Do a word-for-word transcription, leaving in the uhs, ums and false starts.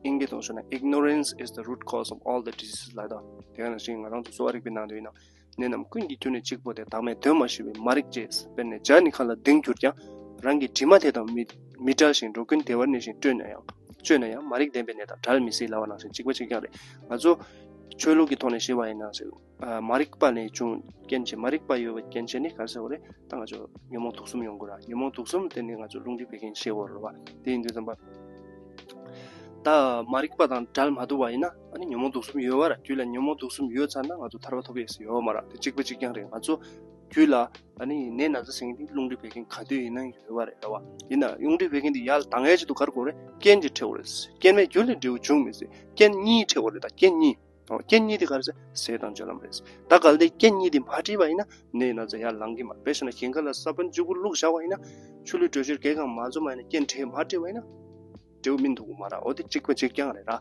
ཨིན་སྐད་ཐོག་ཞུ་ན། Ignorance is the root cause of all the diseases ལབ་ད། དེ་ག་ནང་བཞིན་ང་རང་ཚོ་གསོ་བ་རིག་པའི་ནང་དུ་ཡིན་ན། ནད་རྣམས་ཀུན་གྱི་རྒྱུ་ནི་གཅིག་པོ་སྟེ། བདག་མེད་དོན་མ་ཤེས་པའི་མ་རིག་བཅས། དཔེར་ན་ཇ་ནི་ཁ་ལ་ལྡིང་གྱུར་ཀྱང་། རང་གི་དྲི་མ་དེ་དང་མི་མི་བྲལ་ཞིང་། འགྲོ་ཀུན་བདེ་བར་གནས་ཤིང་སྤྱོད་ན་ཡང་། སྤྱོད་ན་ཡང་། མ་རིག་ལྡན་པའི་ནད་དང་བྲལ་མི་སྲིད་ལབ་པ་ནང་བཞིན་གཅིག་པ་གཅིག་རྐྱང་རེད། ང་ཚོ་ཆོས་ལུགས་ཀྱི་ཐོག་ནས་བཤད་པ་ཡིན་ན་ཟེར། ཨ། མ་རིག་པ་ལས་བྱུང་རྐྱེན་བྱས། མ་རིག་པ་ཡོད་པའི་རྐྱེན་བྱས་ནི་ག་རེ་ཟེར་བ་རེད། ད་ང་ཚོ་ཉོན་མོངས་དུག་གསུམ་ཡོང་གི་རེད། ཉོན་མོངས་དུག་གསུམ་དེ་ནི་ང་ཚོ་རླུང་མཁྲིས་བད་ཀན་ཤེས་དགོས་རེད་བ། དེ་ཡིན་དུས་ཙམ་པ། ད་མ་རིག་པ་དང་བྲལ་མ་ཐུབ་པ་ཡིན་ན། ཨ་ནི་ཉོན་མོངས་དུག་གསུམ་ཡོད་པ་རེད། རྒྱུད་ལ་ཉོན་མོངས་དུག་གསུམ་ཡོད་ཚར་ན་ང་ཚོ་ཐར་པ་ཐོབ་ཡས་སུ་ཡོད་མ་རེད། དེ་གཅིག་པ་གཅིག་རྐྱང་རེད། ང་ཚོ་རྒྱུད་ལ་ཨ་ནི་ནད་ན་ཚ་ཟེར་མཁན་དེ་རླུང་མཁྲིས་བད་ཀན་ག་དུས་ཡིན་ན་ཡོད་པ་རེད་བ། ཡིན་ན་རླུང་མཁྲིས་བད་ཀན་དེ་ཡར་ལངས་ཡས་ཆེད་དུ་ག་རེ་དགོས་རེད། རྐྱེན་གཅིག་འཕྲད་དགོས་རེད། རྐྱེན་མེད་རྒྱུ་ལས་འབྲས་བུ་འབྱུང་མི་སྲིད། རྐྱེན་གཉིས་འཕྲད་དགོས་རེད། ད་རྐྱེན་གཉིས། ཨོ། རྐྱེན་གཉིས་དེ་ག་རེ་ཟེར། ཟས་དང་སྤྱོད་ལམ་རེད། ད་གལ་ཏེ་རྐྱེན་གཉིས་དེ་མ་འཕྲད་པ་ཡིན་ན་ནད་ན་ཚ་ཡར་ལངས་ཀྱི་མ་རེད། དཔེ་བཞག་ན་ཞིང་ཁ་ལ་ས་བོན་གཅིག་པུ་བླུགས་བཞག་པ་ཡིན་ན། ཆུ་ལུད་དྲོད་གཤེར་གས་གང་མ་འཛོམས་པ་ཡིན་ན། རྐྱེན་འཕྲད་མ་འཕྲད་པ་ཡིན་ན་འབྲས་བུ་སྨིན་ཐུབ་ཀྱི་མ་རེད། འོ་དེ་གཅིག་པ་གཅིག་རྐྱང་རེད་ར།